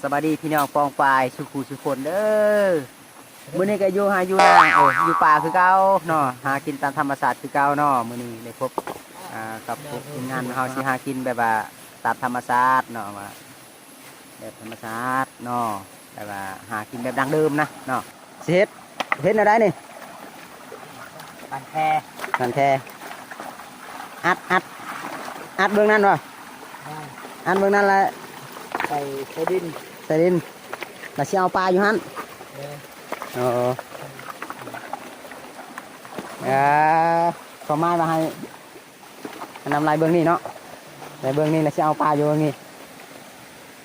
ສະບາຍດີພີ່ນ້ອງປ້ອງປາຍສູ່ຄູ່ສູ່ຄົນເດີ. ມື້ນີ້ກໍຢູ່ໄຮ່ຢູ່ນາ ເອີ ຢູ່ປ່າຄືເກົ່າເນາະ, ຫາກິນຕາມທຳມະຊາດຄືເກົ່າເນາະ. ມື້ນີ້ໄດ້ພົບ ອ່າ ກັບພວກທີມງານເຮົາ ຊິຫາກິນແບບວ່າຕາມທຳມະຊາດເນາະ, ວ່າແບບທຳມະຊາດເນາະ, ແບບວ່າຫາກິນແບບດັ້ງເດີມນະເນາະ. ຊິເຮັດ ເຮັດແນວໃດນີ້? ບັນແພ ບັນແພ ອັດ ອັດ ອັດເບື້ອງນັ້ນບໍ່? ແມ່ນ ອັດເບື້ອງນັ້ນແຫຼະ ໃສ່ ໃສ່ດິນ ໃສ່ດິນ ແລ້ວຊິເອົາປາຢູ່ຫັ້ນ. ແມ່ນ ໂອ້ ເອີ ຄວາມໝາຍວ່າໃຫ້ ອັນນຳໄລ່ເບື້ອງນີ້ເນາະ, ໄລ່ເບື້ອງນີ້ແລ້ວຊິເອົາປາຢູ່ເບື້ອງນີ້.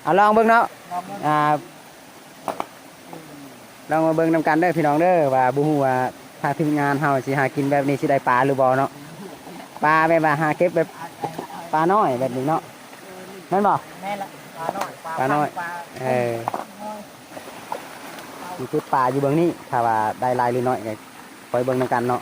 ເອົາລອງເບິ່ງເນາະ ລອງເບິ່ງ ອ່າ ລອງມາເບິ່ງນຳກັນເດີພີ່ນ້ອງເດີ ວ່າບໍ່ຮູ້ວ່າທາງທີມງານເຮົາຊິຫາກິນແບບນີ້ຊິໄດ້ປາຫຼືບໍ່ເນາະ. ປາແບບວ່າຫາເກັບແບບປານ້ອຍແບບນີ້ເນາະ ແມ່ນບໍ່? ແມ່ນລະ ປານ້ອຍ ປານ້ອຍ ປາ ເອີ ມີຈຸດປາຢູ່ເບື້ອງນີ້ ຖ້າວ່າໄດ້ຫຼາຍຫຼືໜ້ອຍກໍຄ່ອຍເບິ່ງນຳກັນເນາະ.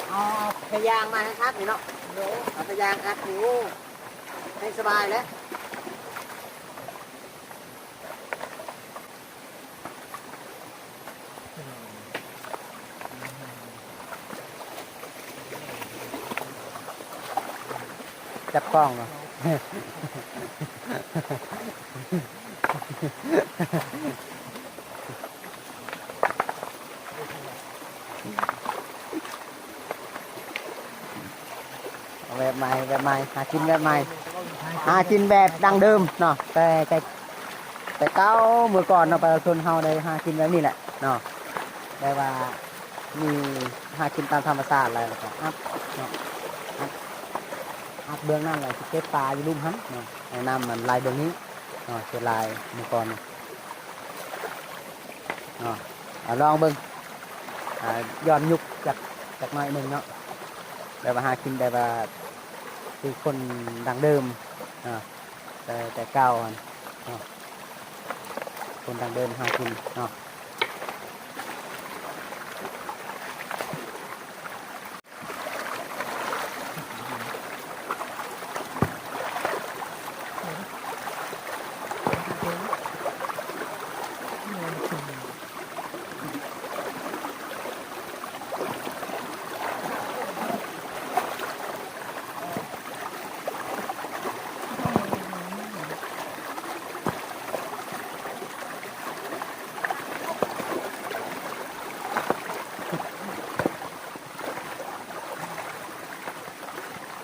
ເອົາພະຍາງມາໃຫ້ຄັກນີ້ເນາະ, ເອົາພະຍາງອັດນີ້ ໂອ້ ໃຫ້ສະບາຍແຫຼະ. ຈັບກ້ອງເນາະ. ເອົາແບບໃໝ່ ແບບໃໝ່ ຫາກິນແບບໃໝ່ ຫາກິນແບບດັ້ງເດີມເນາະ, ແຕ່ ແຕ່ ແຕ່ເກົ່າເມື່ອກ່ອນເນາະ ປະຊາຊົນເຮົາໄດ້ຫາກິນແບບນີ້ແຫຼະເນາະ, ແບບວ່າມີຫາກິນຕາມທຳມະຊາດ ແລ້ວກໍອັດເນາະ ອັດ ອັດເບື້ອງນັ້ນ ແລ້ວຊິເກັບປາຢູ່ລຸ່ມຫັ້ນເນາະ, ໃຫ້ນ້ຳມັນໄຫຼເບື້ອງນີ້ເນາະ, ເສຍຫຼາຍເມື່ອກ່ອນ ເນາະ. ເອົາລອງເບິ່ງ ອ່າ ຍ້ອນຍຸກຈັກ ຈັກໜ້ອຍໜຶ່ງເນາະ, ແບບວ່າຫາກິນແບບວ່າຄືຄົນດັ້ງເດີມເນາະ, ແຕ່ ແຕ່ເກົ່າຫັ້ນເນາະ, ຄົນດັ້ງເດີມຫາກິນເນາະ.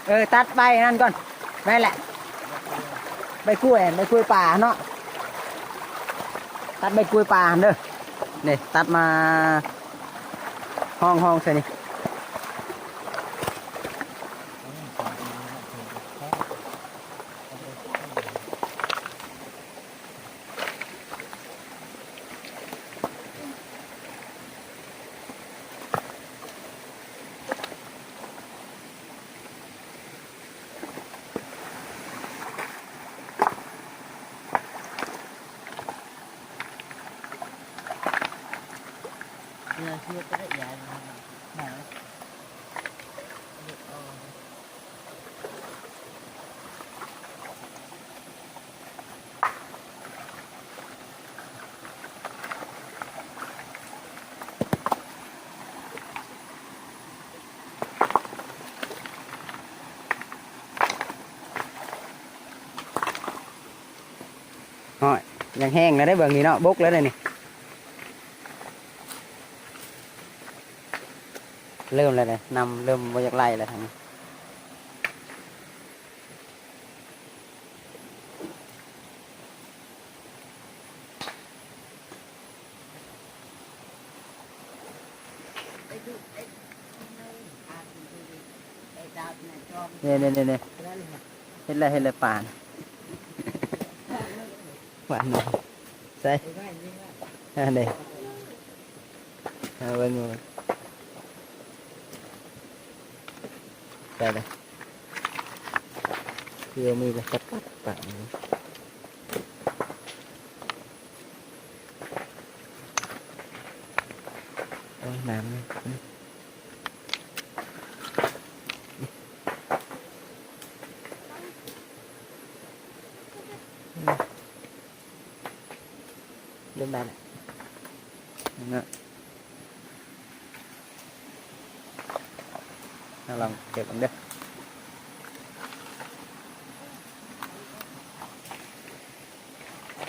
ເອີ ຕັດໃບນັ້ນກ່ອນ. ແມ່ນແຫຼະ ໃບກ້ວຍ ໃບກ້ວຍປ່າເນາະ, ຕັດໃບກ້ວຍປ່າຫັ້ນເດີ. ນີ້ ຕັດມາຫ້ອງໆໃສ່ນີ້. ຍັງແຫ້ງແລ້ວເດ້ ເບິ່ງນີ້ເນາະ ບົກແລ້ວເດ້ນີ້ ເລີ່ມແລ້ວເດ້ ນ້ຳເລີ່ມບໍ່ຢາກໄຫຼແລ້ວທາງນີ້. ນີ້ໆໆໆ ເຫັນແລ້ວ ເຫັນແລ້ວປານະ ປານະ ໃສ່ ອັນນີ້ ເອົາເບິ່ງ ໃສ່ເລີຍ ຄືມີແລ້ວ ປານະ. ໂອ້ຍ ນ້ຳ ເລີ່ມໄດ້ແລ້ວເນາະ. ເຮົາລອງເກັບເບິ່ງເດີ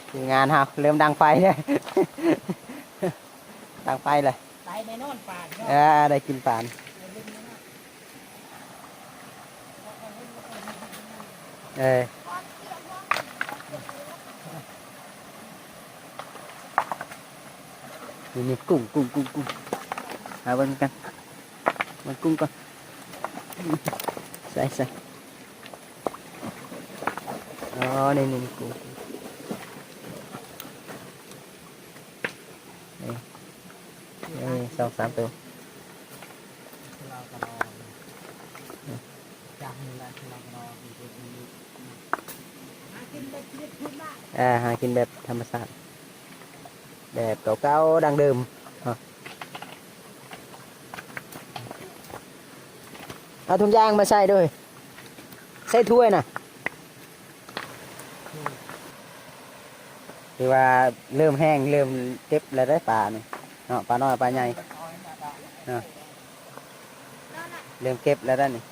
ທີມງານເຮົາເລີ່ມດັງໄຟເດີ ດັງໄຟເລີຍ ໄດ້ແນ່ນອນປານເນາະ ເອີ ໄດ້ກິນປານ ເອີ ນີ້ໆ ກຸ້ງ ກຸ້ງ ກຸ້ງ ກຸ້ງ ຫາເບິ່ງກັນ ເບິ່ງກຸ້ງກ່ອນ ໃສ່ ໃສ່ ອໍ ນີ້ໆ ກຸ້ງ ນີ້ ນີ້ ສອງສາມໂຕ ເອີ ຫາກິນແບບທຳມະຊາດ ແບບເກົ່າໆ ດັ້ງເດີມ ເອົາຖົງຢາງມາໃສ່ດ້ວຍ ໃສ່ຖ້ວຍນະ ຄືວ່າເລີ່ມແຫ້ງ ເລີ່ມເກັບແລ້ວເດ້ປານີ້ເນາະ ປານ້ອຍປາໃຫຍ່ເນາະ ເລີ່ມເກັບແລ້ວເດ້ນີ້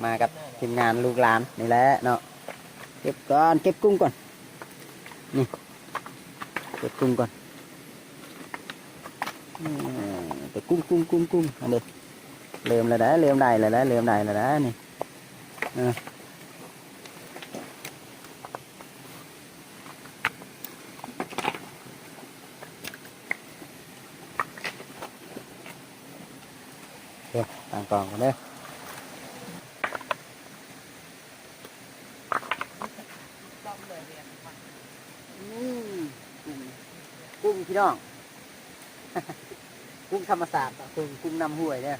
ມາກັບທີມງານລູກຫຼານນີ້ແຫຼະເນາະ ເກັບກ່ອນ ເກັບກຸ້ງກ່ອນ ນີ້ ເກັບກຸ້ງກ່ອນ ອືມ ເກັບກຸ້ງ ກຸ້ງ ກຸ້ງ ກຸ້ງ ອັນນີ້ ເລີ່ມແລ້ວເດ້ ເລີ່ມໄດ້ແລ້ວເດ້ ເລີ່ມໄດ້ແລ້ວເດ້ນີ້ ເອີ ເດີ ຕັ້ງກ້ອງກ່ອນເດີ ອືມ ກຸ້ງ ກຸ້ງພີ່ນ້ອງ ກຸ້ງທຳມະຊາດ ກຸ້ງ ກຸ້ງນ້ຳຫ້ວຍເດີ.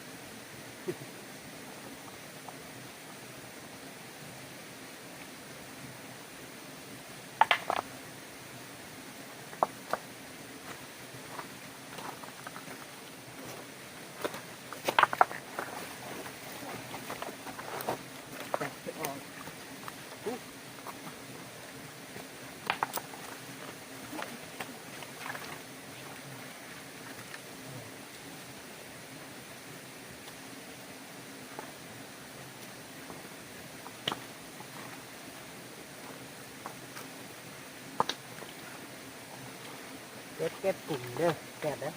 ເກັບ ເກັບກຸ້ງເດີ ແຊບເດີ.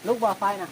ລຸກບໍ່ໄຟນະ?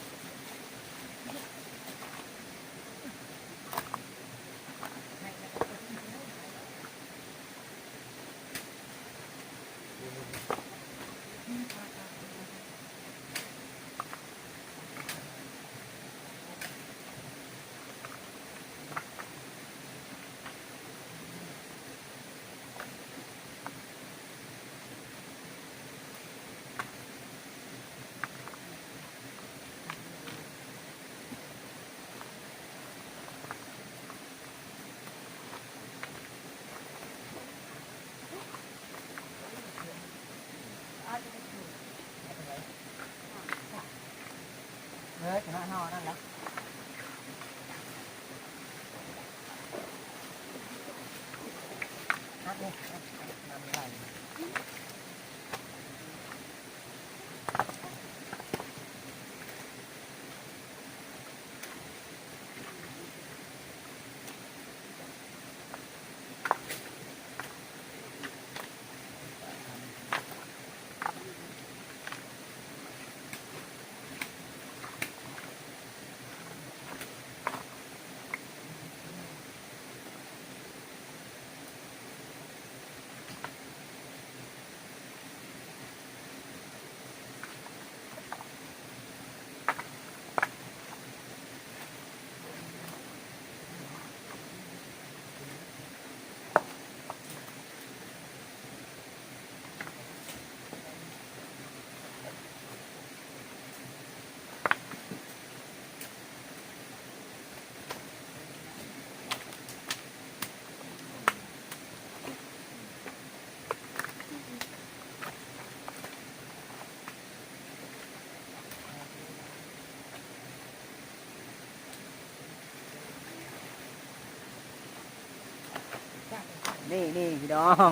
ນີ້ ນີ້ ພີ່ນ້ອງ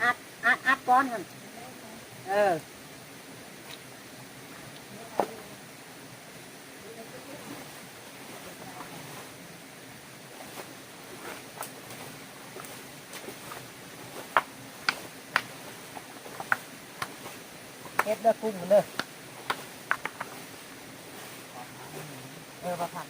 ອັດ ອັດ ອັດກ່ອນຫັ້ນ ເອີ. ເຮັດເດີກຸ້ງເດີ ເອີ ປາພັນ.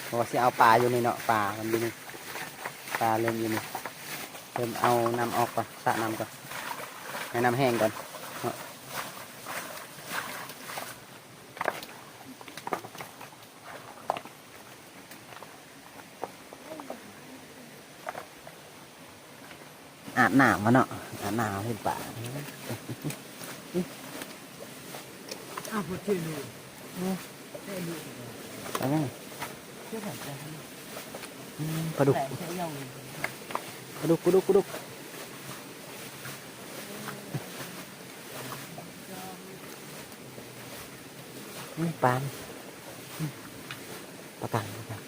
ເພາະວ່າຊິເອົາປາຢູ່ນີ້ເນາະ ປາມັນຢູ່ນີ້ ປາເລີ່ມຢູ່ນີ້ ເລີ່ມເອົານ້ຳອອກກ່ອນ ສະນ້ຳກ່ອນ ໃຫ້ນ້ຳແຫ້ງກ່ອນເນາະ. ອາບນ້ຳມາເນາະ ອາບນ້ຳເຫັນປາ ອ້າວ ບໍ່ເຈອເລີຍ ເອີ ເຈອເລີຍ ປາຫຍັງ ປາດຸກ ປາດຸກ ປາດຸກ ປາດຸກ. ອືມ ປານ ອືມ ປາກັງ ປາກັງ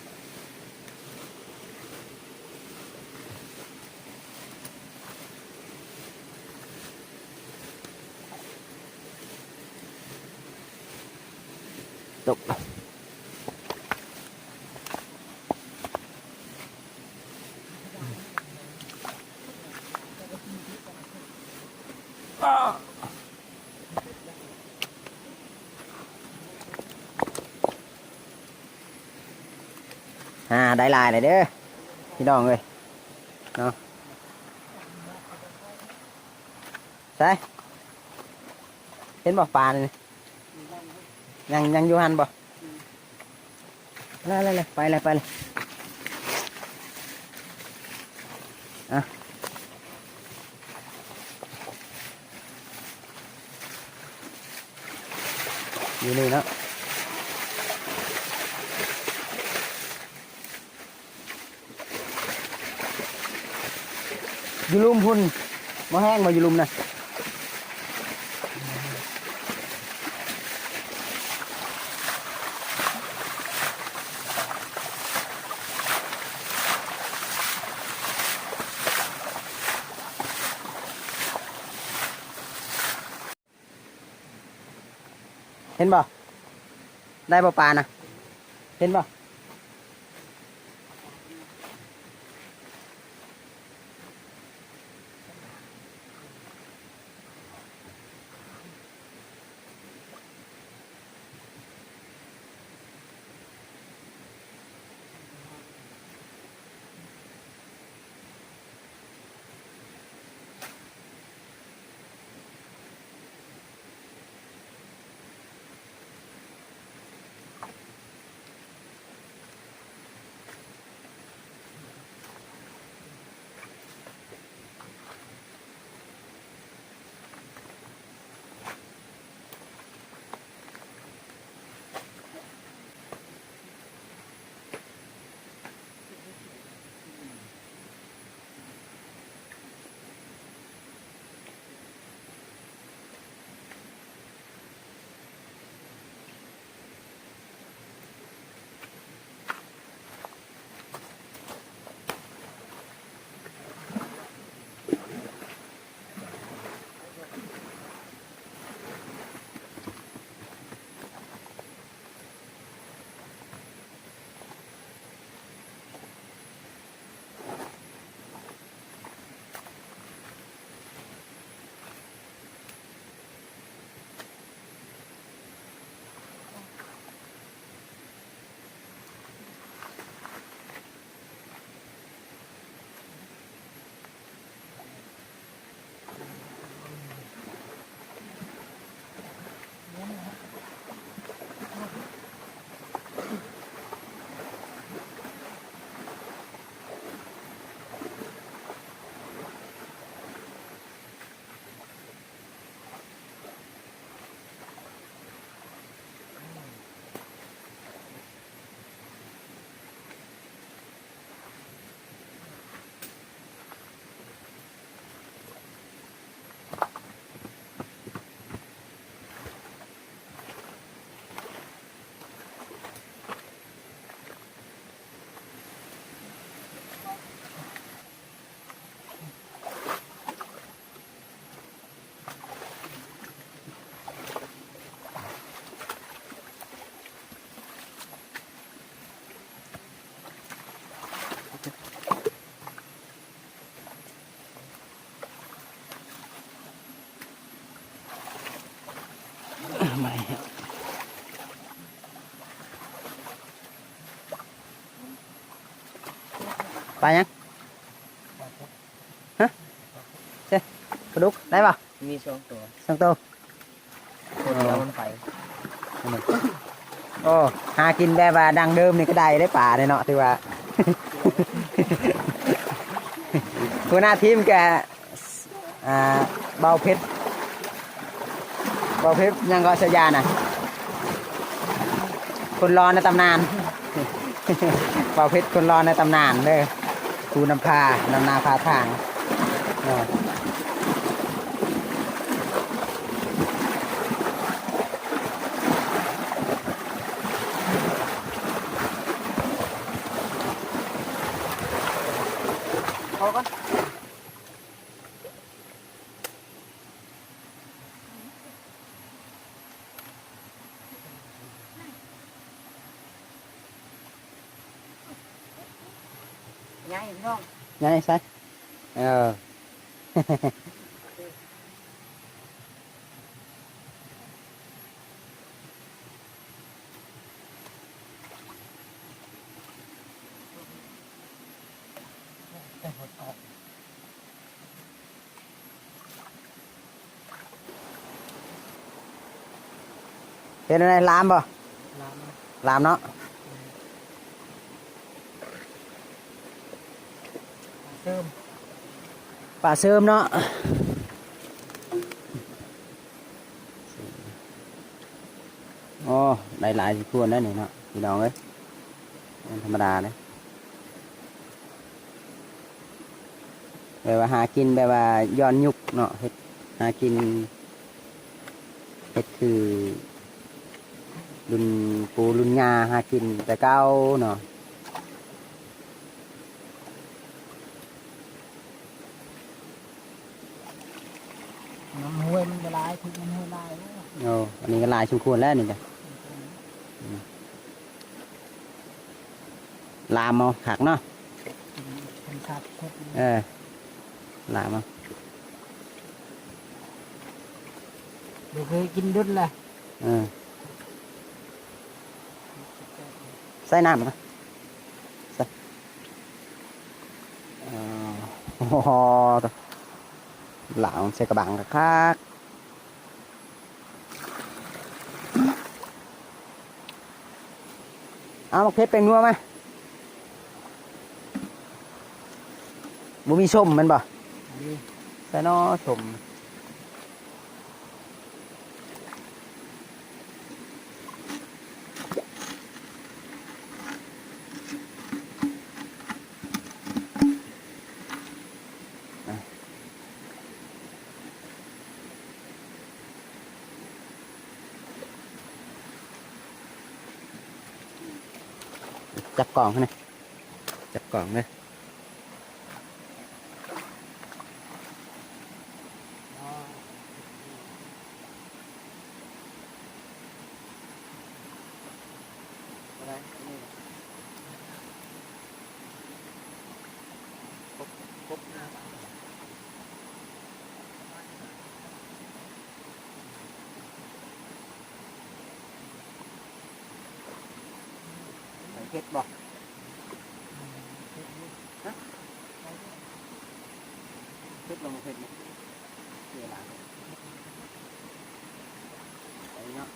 ຕົກ. ອ່າ ໄດ້ຫຼາຍແລ້ວເດີ ພີ່ນ້ອງເອີຍ ເນາະ ໃສ ເຫັນບໍ່ປານີ້? ຍັງ ຍັງຢູ່ຫັ້ນບໍ່? ແລ້ວ ແລ້ວ ແລ້ວ ໄປແລ້ວ ໄປແລ້ວ ອ່ະ ຢູ່ນີ້ເນາະ. ຢູ່ລຸ່ມພຸ້ນ ບໍ່ແຫ້ງບໍ່ ຢູ່ລຸ່ມນະ? ເຫັນບໍ່? ໄດ້ບໍ່ປານະ? ເຫັນບໍ່? ປາຫຍັງ? ຮະ? ເຊ ປາດຸກໄດ້ບໍ່? ມີສອງໂຕ ສອງໂຕ. ໂອ້ ເອົາມັນໄປ ໂອ້ ຫາກິນແບບວ່າດັ້ງເດີມນີ້ກໍໄດ້ເດ້ປານີ້ເນາະ ຖືວ່າ ຫົວໜ້າທີມກະ ອ່າ ເບົາເພັດ ເບົາເພັດຫຍັງເກາະ ສະຢານະ ຄົນຫຼໍ່ໃນຕຳນານ ເບົາເພັດຄົນຫຼໍ່ໃນຕຳນານເດີ ຜູ້ນຳພາ ນຳໜ້າພາທາງເນາະ. ເຂົ້າກ່ອນ. ໃຫຍ່ພີ່ນ້ອງ ໃຫຍ່ໃສ ເອີ. ເປັນແນວໃດ ລາມບໍ່? ລາມ ລາມເນາະ. ປາເສີມ ປາເສີມເນາະ. ໂອ້ ໄດ້ຫຼາຍສົມຄວນແລ້ວນີ້ເນາະ ພີ່ນ້ອງເອີຍ ບໍ່ທຳມະດາເດ້. ແບບວ່າຫາກິນແບບວ່າຍ້ອນຍຸກເນາະ ເຮັດ ຫາກິນ ເຮັດຄືລຸ້ນປູ່ລຸ້ນຍ່າຫາກິນແຕ່ເກົ່າເນາະ. ນ້ຳຫ້ວຍມັນບໍ່ຫຼາຍ ຖືກນ້ຳຫ້ວຍຫຼາຍ. ໂອ້ ອັນນີ້ກໍຫຼາຍສົມຄວນແລ້ວນີ້ກະ ອືມ ລາມເອົາຄັກເນາະ ເອີ ລາມເອົາ ບໍ່ເຄີຍກິນດົນແລ້ວ ເອີ ໃສ່ນ້ຳ ໃສ່ ເອີ ໂອ້ໂຫ ລາວໃສ່ກະບັງຄັກໆ ເອົາໝາກເຜັດແປ້ງນົວມາ ບໍ່ມີສົ້ມແມ່ນບໍ່? ມີ ໃສ່ນໍສົ້ມ. ຈັບກ້ອງຫັ້ນນະ ຈັບກ້ອງເດີ. ໃສ່ເຜັດບໍ່? ຮະ? ເຜັດບໍ່? ເຜັດບໍ່? ເວລາ ໄປເນາະ.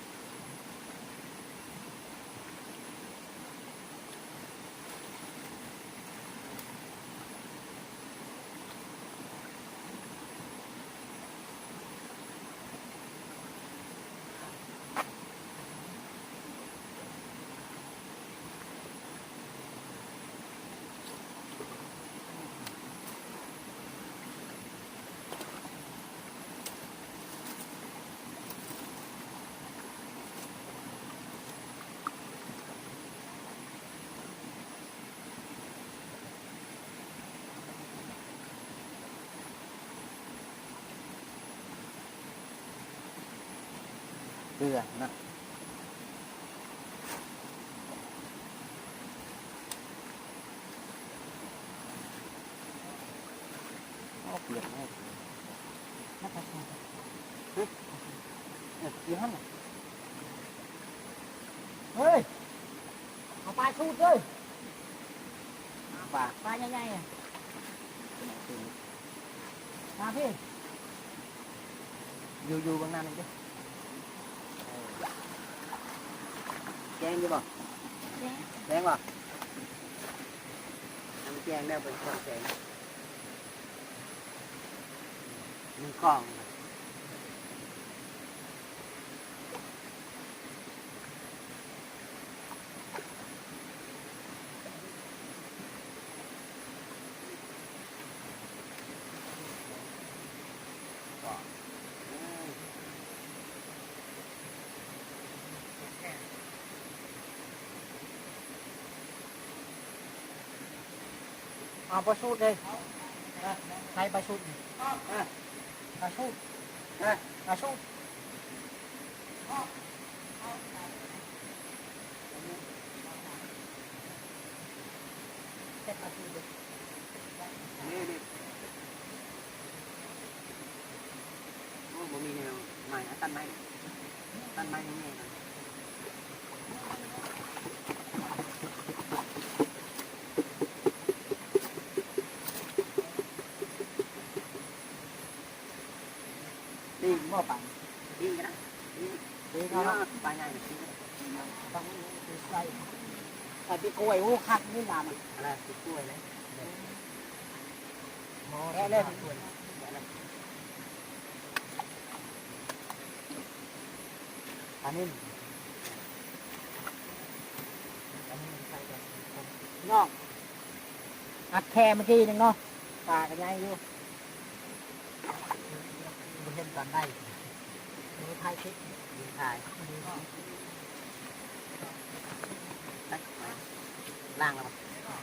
ເກືອນະ ເອົາປຽກໃຫ້ ຮະ? ເອີ ຢູ່ຫັ້ນນະ ເຮີ້ຍ. ເອົາປາສູດເດີ ປາ ປາໃຫຍ່ໆ ມາພີ້ ຢູ່ ຢູ່ເບື້ອງໜ້ານີ້ເດີ ແຈ້ງຢູ່ບໍ່? ແຈ້ງ ແຈ້ງບໍ່? ມັນແຈ້ງແລ້ວເປັນຂອງແສງ ໜຶ່ງກ້ອງ. ເອົາປາສູດເລີຍ ໃສ່ປາສູດນີ້ ປາສູດ ປາສູດ ໃສ່ປາສູດເລີຍ ນີ້ ນີ້. ໂອ້ ບໍ່ມີແນວໄມ້ ເອົາຕັດໄມ້ ຕັດໄມ້ໃຫຍ່ໆ ປີກບໍ່ປາ ປີກນະ ປີກ ປີກເນາະ ປາໃຫຍ່ ປີກ ໃສ່ປີກກ້ວຍ ໂອ້ ຄັກນີ້ລາມ ອັນນັ້ນປີກກ້ວຍເລີຍ. ປານິນ ປານິນໃສ່ກ່ອນ ພີ່ນ້ອງ ອັດແຄ່ມື້ກີ້ໜຶ່ງເນາະ ປາກໍໃຫຍ່ຢູ່ ບໍ່ເຫັນຕອນໃດ ບໍ່ໄດ້ຖ່າຍຄລິບ ບໍ່ໄດ້ຖ່າຍ ລ້າງແລ້ວບໍ່?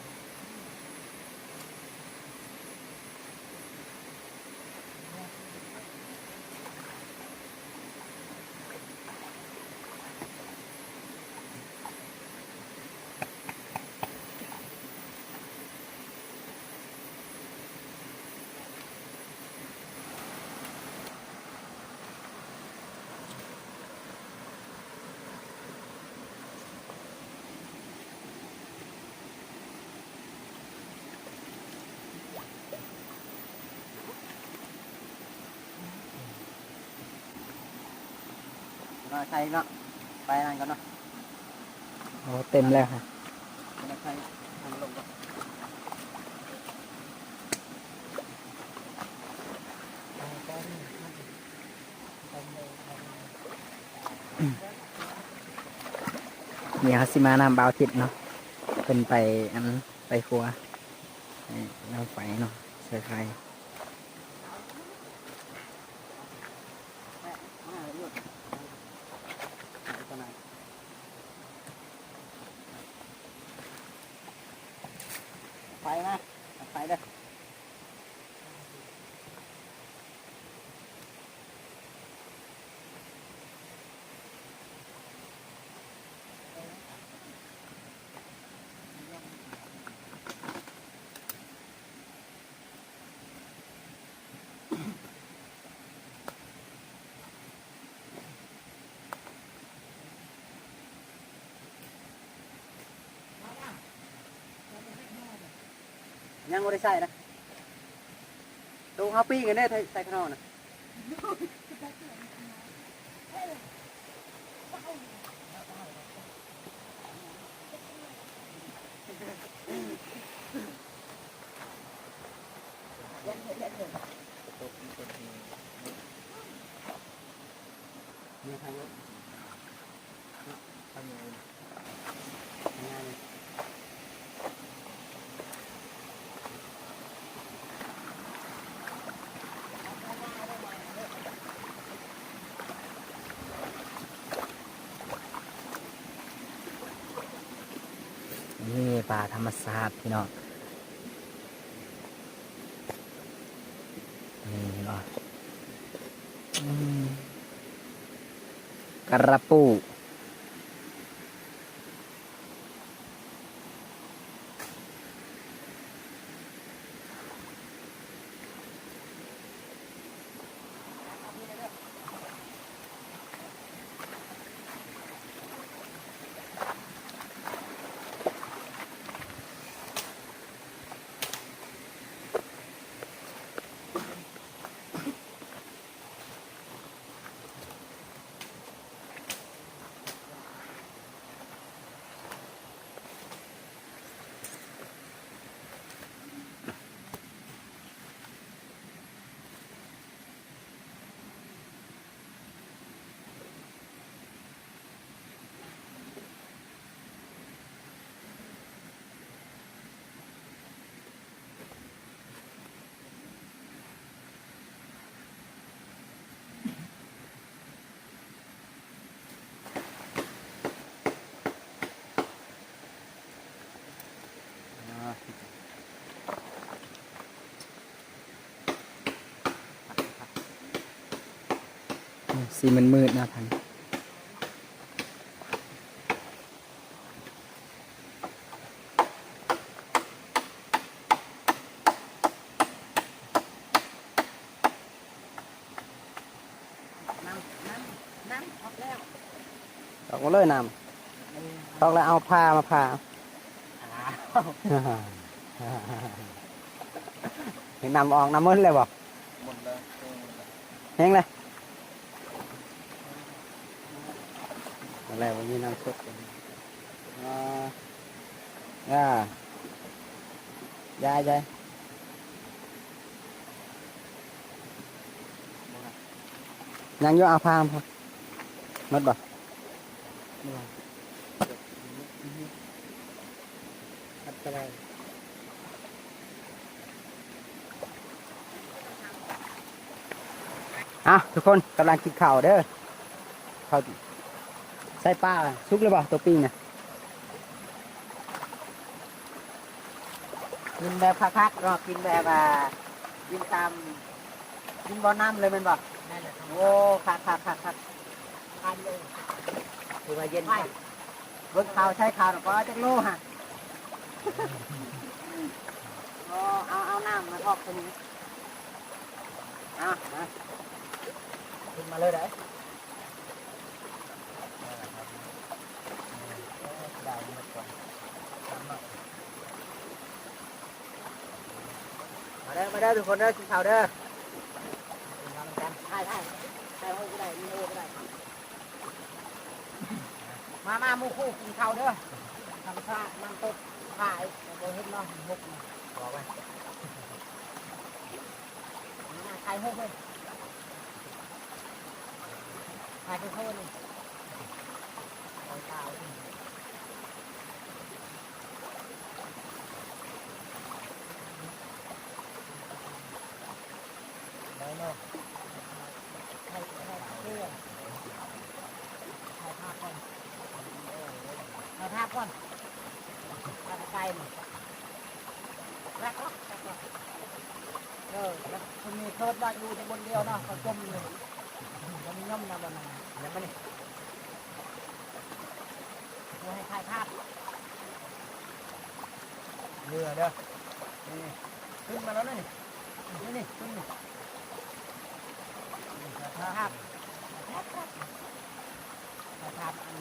ມາໃສ່ເນາະ ໄປນັ້ນກ່ອນເນາະ. ໂອ້ ເຕັມແລ້ວຮະ. ນີ້ເຮົາຊິມານຳບ່າວທິດເນາະ ເພິ່ນໄປ ອັນ ໄປຄົວ ໃຫ້ເຮົາໄປເນາະ ເສືອໄຂ່. ໄປມາ ໄປເດີ້. ຍັງບໍ່ໄດ້ໃສ່ນະ ໂຕເຮົາປີ້ງກັນເດ້ ໃສ່ຂະໜໍ່ນະ. ນີ້ປ່າທຳມະຊາດພີ່ນ້ອງ. ນີ້ເຫັນບໍ່? ອືມ ກະລະປູ. ອືມ ສີມືດໆ ນະ ພັນ. ນ້ຳ ນ້ຳ ນ້ຳອອກແລ້ວ ອອກໝົດເລີຍນ້ຳ ເອີ ອອກແລ້ວເອົາຜ້າມາຜ່າ ອ້າວ ເຫັນນ້ຳອອກ ນ້ຳໝົດແລ້ວບໍ່? ໝົດແລ້ວ ເອີ ແຫ້ງແລ້ວ ໝົດແລ້ວ ບໍ່ມີນ້ຳສົດ ອໍ ຢ່າ ຢ່າ ຢ່າ ຍັງຢູ່ ເອົາພາມ ໝົດບໍ່? ເອົາ ທຸກຄົນ ກຳລັງກິນເຂົ້າເດີ ເຂົ້າ ໃສ່ປາ ສຸກແລ້ວບໍ່ ຕົວປີ້ງນະ? ກິນແບບຄັກໆ ເນາະ ກິນແບບວ່າ ກິນຕາມ ກິນບໍ່ນ້ຳເລີຍແມ່ນບໍ່? ແມ່ນແຫຼະ ໂອ້ ຄັກໆໆໆ ຄືວ່າເຢັນ ເບິ່ງເຂົ້າ ໃສ່ເຂົ້າ ກໍເອົາຈັກໂລຫະ? ເອົາ ເອົານ້ຳມາອອກຕົວນີ້ ເອົາ ມາ ຂຶ້ນມາເລີຍເດີ. ມາເດີ ມາເດີ ທຸກຄົນເດີ ກິນເຂົ້າເດີ ກິນເຂົ້ານຳກັນ ຖ່າຍ ຖ່າຍ ຖ່າຍຮູບກໍໄດ້ ວິດີໂອກໍໄດ້. ມາ ມາ ໝູ່ຄູ່ກິນເຂົ້າເດີ. ທຳຊາດນ້ຳຕົກຂາຍ ບໍ່ເຫັນເນາະ ຫົກເນາະ ບໍ່ໄວ້ ມາ ຂາຍຫົກເລີຍ ຂາຍທຸກຄົນ ໄດ້ເນາະ ໃຫ້ ໃຫ້ເຊື່ອ ຖ່າຍພາບກ່ອນ ຖ່າຍພາບກ່ອນ ຖ່າຍໄກໆ ນີ້ ລັກລັກລັກລັກ ເອີ ແລ້ວຄົນນີ້ໂທດວ່າຢູ່ແຕ່ບ່ອນດຽວເນາະ ເຂົາຈົ່ມຢູ່ ບໍ່ນິຍົມນະ ບ່ອນນັ້ນ ຍັງບໍ່ນີ້ ບໍ່ໃຫ້ຖ່າຍພາບ ເຫຼືອເດີ ນີ້ ຂຶ້ນມາແລ້ວນະນີ້ ນີ້ ນີ້ ຂຶ້ນນີ້ ພາບ ພາບອັນ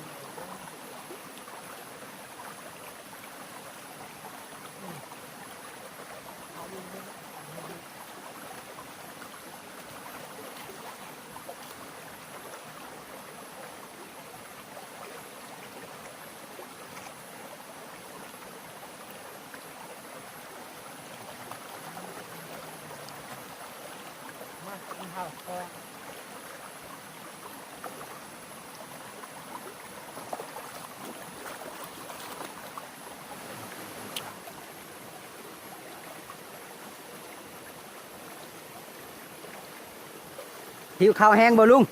ຫິວເຂົ້າແຮງບໍ່ລຸງ?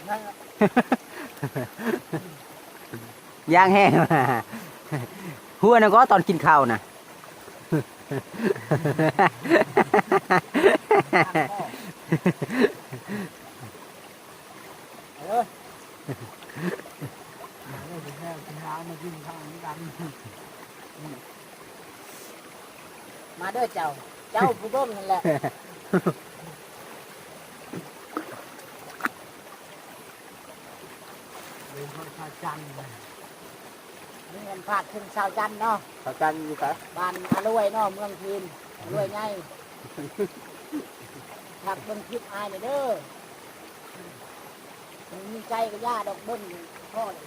ຍັງ ຢາກແຮງ ຫົວນະກໍຕອນກິນເຂົ້ານະ ເອີ ມາເດີເຈົ້າ ເຈົ້າຜູ້ເບິ່ງຫັ້ນແຫຼະ ເດີນຮອດຊາວຈັນ ນີ້ແມ່ນພາກເຖິງຊາວຈັນເນາະ ຊາວຈັນຢູ່ໃສ? ບ້ານອາລວຍເນາະ ເມືອງພີນ ອາລວຍໃຫຍ່ ຝາກເບິ່ງຄລິບອ້າຍແດ່ເດີ ມີໃຈກໍຢ່າດອກ ເບິ່ງພໍແລ້ວ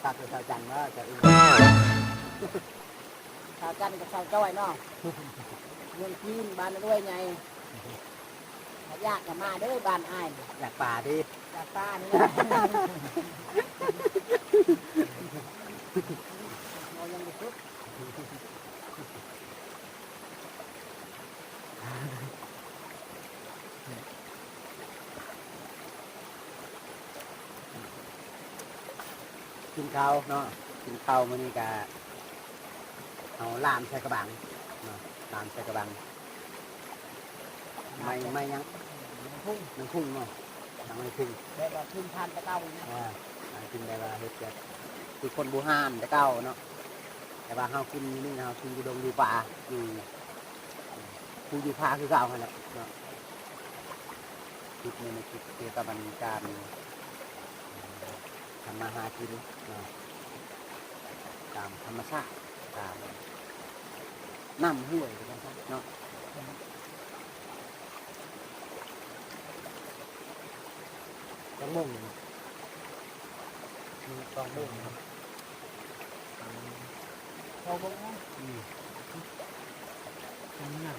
ພາກເຖິງຊາວຈັນເນາະ ເຈົ້າອີ່ ຊາວຈັນກັບຊາວຈ້ອຍເນາະ ເມືອງຈີນ ບ້ານລວຍໃຫຍ່ ຖ້າຢາກກໍມາເດີບ້ານອ້າຍ ຢາກປາຕິ ຢາກປານີ້ແຫຼະ ເວົ້າຍັງບໍ່ສຸດ. ກິນເຂົ້າເນາະ ກິນເຂົ້າມື້ນີ້ກະເອົາລາມໃສ່ກະບັງເນາະ ລາມໃສ່ກະບັງ ໄມ້ ໄມ້ຫຍັງ? ໄມ້ພຸ້ງ ໄມ້ພຸ້ງເນາະ ໄມ້ພຸ້ງ ແບບວ່າພື້ນຖານແຕ່ເກົ່ານີ້ນະ ເອີ ກິນແບບວ່າເຮັດແບບຄືຄົນບູຮານແຕ່ເກົ່າເນາະ ແຕ່ວ່າເຮົາກິນຢູ່ນີ້ ເຮົາກິນຢູ່ດົງຢູ່ປ່າ ຢູ່ ຜູ້ຢູ່ພາຄືເກົ່າຫັ້ນແຫຼະເນາະ ຄລິບນີ້ແມ່ນຄລິບກ່ຽວກັບອັນການທຳມາຫາກິນເນາະ ຕາມທຳມະຊາດ ຕາມນ້ຳຫ້ວຍວ່າຊັ້ນຊະເນາະ. ຈັກໂມງນີ້? ອືມ ສອງໂມງເນາະ ສອງໂມງເນາະ ອືມ ເປັນຫຍັງ?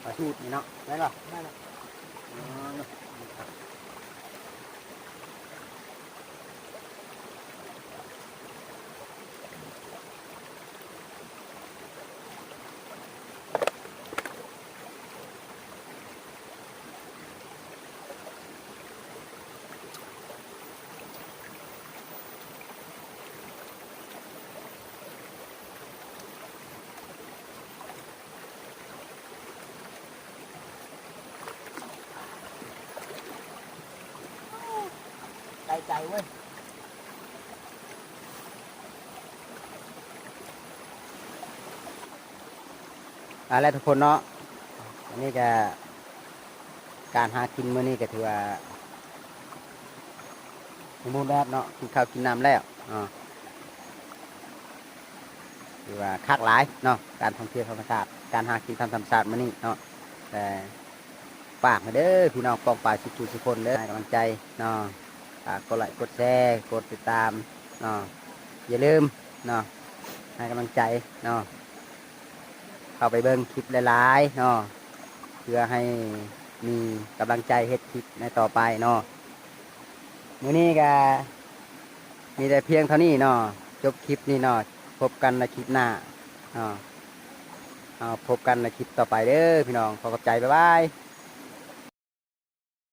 ປາທູດນີ້ເນາະ ໄດ້ບໍ່? ໄດ້ແລ້ວ ອໍ ເນາະ. ໄດ້ໃຈເວີ້ຍ. ເອົາລະທຸກຄົນເນາະ ອັນນີ້ກະ ການຫາກິນມື້ນີ້ກະຖືວ່າ ສົມບູນແບບເນາະ ກິນເຂົ້າກິນນ້ຳແລ້ວເນາະ ຖືວ່າຄັກຫຼາຍເນາະ ການທ່ອງທ່ຽວທຳມະຊາດ ການຫາກິນຕາມທຳມະຊາດມື້ນີ້ເນາະ ແຕ່ຝາກມາເດີພີ່ນ້ອງປ້ອງປາຍສຸກຜູ້ສຸກຄົນເດີ ໃຫ້ກຳລັງໃຈເນາະ ຝາກກົດໄລກົດແຊ ກົດຕິດຕາມເນາະ ຢ່າລືມເນາະ ໃຫ້ກຳລັງໃຈເນາະ ເຂົ້າໄປເບິ່ງຄລິບຫຼາຍໆເນາະ ເພື່ອໃຫ້ມີກຳລັງໃຈເຮັດຄລິບໃນຕໍ່ໄປເນາະ ມື້ນີ້ກະມີແຕ່ພຽງເທົ່ານີ້ເນາະ ຈົບຄລິບນີ້ເນາະ ພົບກັນໃນຄລິບໜ້າເນາະ ເຮົາພົບກັນໃນຄລິບຕໍ່ໄປເດີພີ່ນ້ອງ ຂໍຂອບໃຈ ບາຍບາຍ.